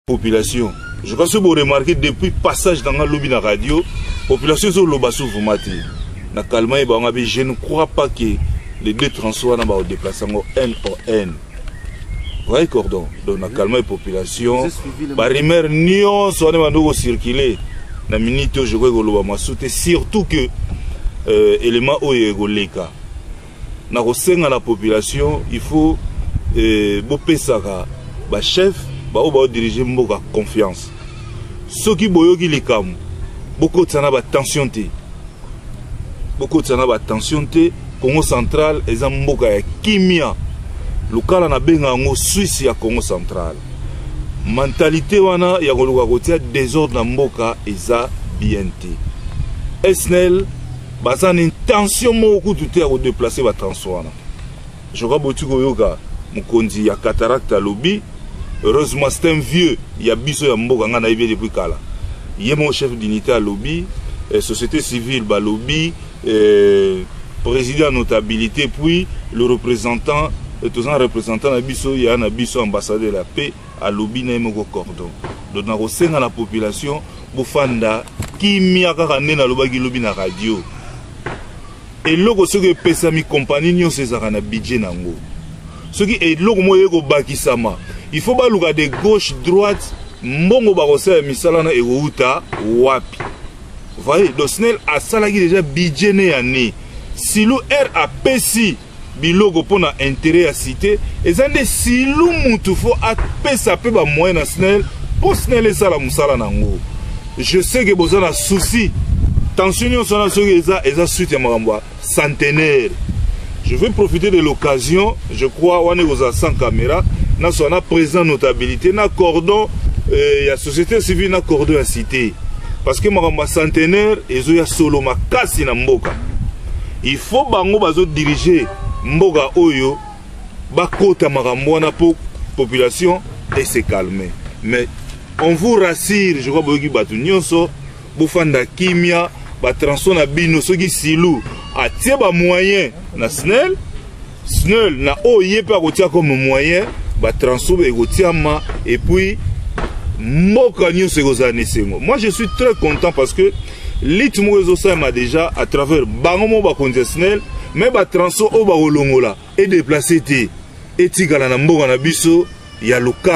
Population, je crois soki boremarke depuis passage na nga lobi na radio, population ezoloba souvema te. Na kalma ye bango abe, je ne crois pas que les deux transports wana bakodeplace yango n o n voyez cordon. Donc na kalma ye population, barumeur nyonso wana ebandi kocircule na minute oyo, je crois ekoloba masu te, surtout que élément oyo ekoleka na kosenga na population, il faut bopesaka bachef baoyo baodirige mboka confiance. Soki boyoki likambo, bokotisa na batension te, bokotisa na batension te. Congo Central eza mboka ya kimia. Lukala nabenga yango Suisse ya Congo Central. Mentalité wana ya koluka kotia désordre na mboka eza bien te. SNEL baza na intention moko kutu te ya kodeplace batransport wana. Je crois boti koyoka mokonzi ya cataracte alobi. Heureusement, c'est un vieux ya biso ya mboka, ngai nayebi depuis kala. Ye moko chef d'unité alobi, société civile balobi, président notabilité, puis le représentant, toza représentant na biso ya na biso, ambassadeur de la paix, alobi na ye moko cordon. Donc nakosenga na population, bofanda kimia kaka nde nalobaki lobi na radio. Eloko soki epesami, kompani nyonso ezalaka na budget nango. Soki eloko moko eye kobakisama, il faut baluka de gauche droite mbongo bakosala misala na ekouta wapi. Voyez, donc SNEL asalaki déjà budget ne ya ne silu r apesi biloko mpona intérêt ya cité. Eza nde silu mutu fo apesa mpe bamoyen na SNEL mpo SNEL esala mosala nango. Je sais que boza na souci, tension nyonso wana soki eza suite ya makambo ya centenaire. Je vais profiter de l'occasion, je crois wana ekozala sans caméra, naswa na président notabilité, na cordon ya société civile, na cordon ya cité, parce que makambo ya centenaire ezoya solo makasi na mboka. Il faut bango bazodirige mboka oyo bakota makambo wana mpo population ese calme. Mais on vous rassure, je crois boyoki bato nyonso, bofanda kimia. Batransport na bino, soki silu atie bamoyen na SNEL, SNEL na oyo ye mpe akotia comme moyen, batransport ekotiama et puis mboka nyonso ekozala na esengo. Moi, je suis très content parce que lutte moko ezosalema déjà à travers bango moko bakonzi ya SNEL, mais batransport oyo bakolongola edéplace te, etikala na mboka na biso ya Lukala.